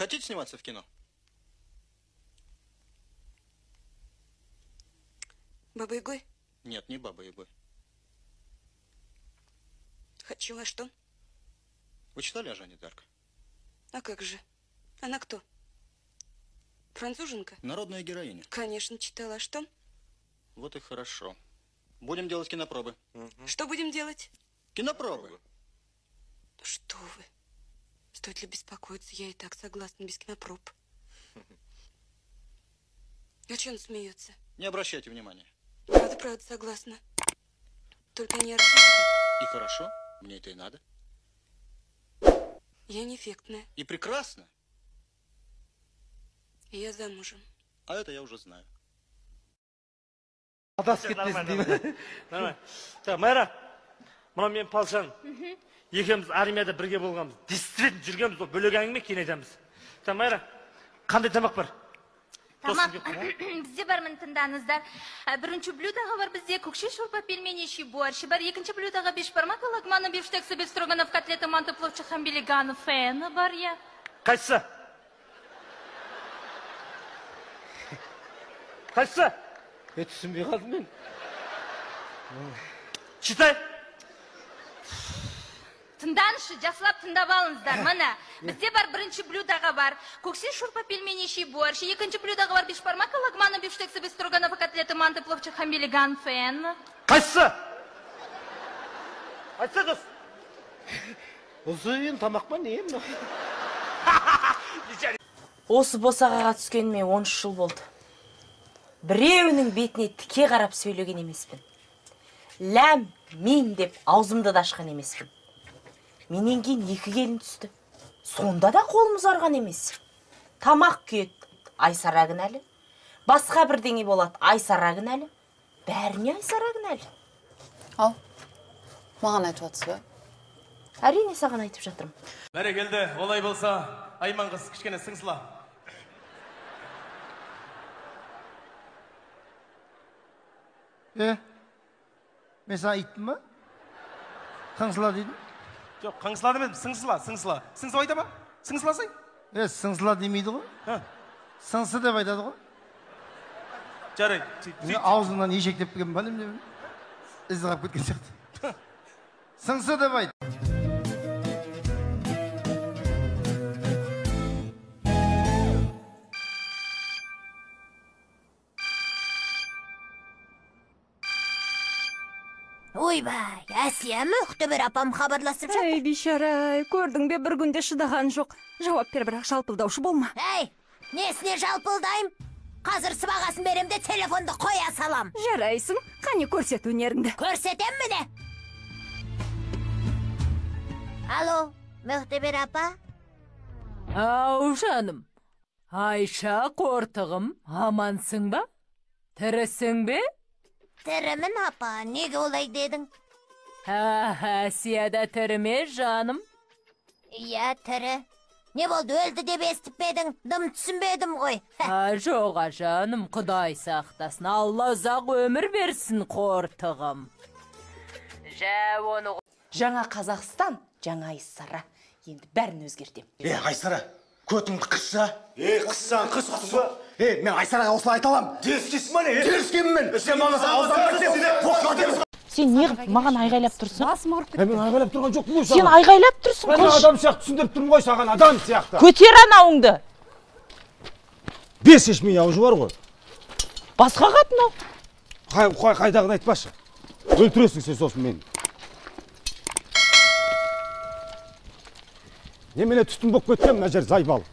Хотите сниматься в кино? Бабой-Ягой? Нет, не Бабой-Ягой. Хочу, а что? Вы читали о Жанне д'Арк? А как же? Она кто? Француженка? Народная героиня. Конечно, читала. А что? Вот и хорошо. Будем делать кинопробы. Угу. Что будем делать? Кинопробы. Ну что вы? Стоит ли беспокоиться? Я и так согласна, без кинопроб. А че он смеется? Не обращайте внимания. Правда, правда, согласна. Только я не артистка. И хорошо, мне это и надо. Я не эффектная. И прекрасно. И я замужем. А это я уже знаю. Адасып кетпесін деймін. Нормально. Так, Майра, мынау менің палшаным. Екеуміз армияда бірге болғанбыз. Действительно жүргенбіз, ол бөлек әңгіме, кейін айтамыз. Так, Майра, қандай тамақ бар? Тамақ бізде бар, міне, тыңдаңыздар. Бірінші блюдоға бар бізде көкше шорпа, пельмени, щи, борщ бар. Екінші блюдоға бешбармак, лагманы, бифштексы, бефстроганов, котлеты, манты, пловчик, хамбилиган, фен бар я. Қайсысы? Қайсысы? Түсінбей қалдым мен. Читай. Тыңдаңызшы, жақсылап тыңдап алыңыздар. Міне, бізде бар бірінші блюдоға бар көкше шорпа, пельмени, щи, борщ. Екінші блюдоға бар бешбармак, лагманы, бифштексы, бефстроганов, котлеты, манты, пловчик, хамбилиган, фен. Қайсысы? Айтса, дос. Ұзын тамақ па, не мынау? Осы босағаға түскеніме 13 жыл болды. Біреуінің бетіне тіке қарап сөйлеген емеспін. Ләм, мим деп аузымды да ашқан емеспін. Менен кейін 2 келін түсті. Сонда да қолым ұзарған емес. Тамақ күйеді, Айсара кінәлі. Басқа бірдеңе болады, Айсара кінәлі. Бәріне Айсара кінәлі. Ал, маған айтып жатсыз ба? Әрине саған айтып жатырмын. Бәрекелді, олай болса, Айман қыз кішкене сыңсыла. Мен саған айттым ба? Қаңсыла дедім. Жоқ, қаңсыла демедім, сыңсыла, сыңсыла. Сыңсыла айта ма? Сыңсыласай? Сыңсыла демейді ғой. Сыңсы деп айтады ғой. Жарайды. Мен аузыңнан ешек деп білген ба, немене? Ізі қалып кеткен сияқты. Сыңсы деп айт. Ойбай, Әсия Мұқтыбір апам хабарласып жатыр. Әй, бейшара, көрдің бе, бір күнде шыдаған жоқ. Жауап бер, бірақ жалпылдаушы болма. Әй, несіне жалпылдайым? Қазір сыбағасын берем де телефонды қоя салам. Жарайсың, қане көрсет өнеріңді. Көрсетем міне. Алло, Мұқтыбір апа? Ау, жаным. Айша, қортығым, амансың ба? Тірісің бе? Тірімін, апа, неге олай дедің? Әсия да тірі ме, жаным? Иә, тірі. Не болды, өлді деп естіп пе едің? Дым түсінбедім ғой. Жоға, жаным, Құдай сақтасын, Алла ұзақ өмір берсін, қортығым. Жаңа Қазақстан, жаңа Айсара. Енді бәрін өзгертем. Айсара, көтіңді қысса? Қыссаң, қыс құтсы. Мен Айсараға осылай айта аламын. Теріскейсің ба не? Теріскеймін мен. Сен маған ауыздан кетсең, Сен неғып маған айғайлап тұрсың? Басым ауырып кетті. Мен айғайлап тұрған жоқпын ғой саған. Сен айғайлап тұрсың. Мен адам сияқты түсіндіріп тұрмын ғой саған, адам сияқты. Көтер анауыңды. Бес ешмей аузы бар ғой. Басқа қатын ау. Қайдағыны айтпашы. Өлтіресің сен сосын мені. Немене түтін болып кеткен мына жер зайбал.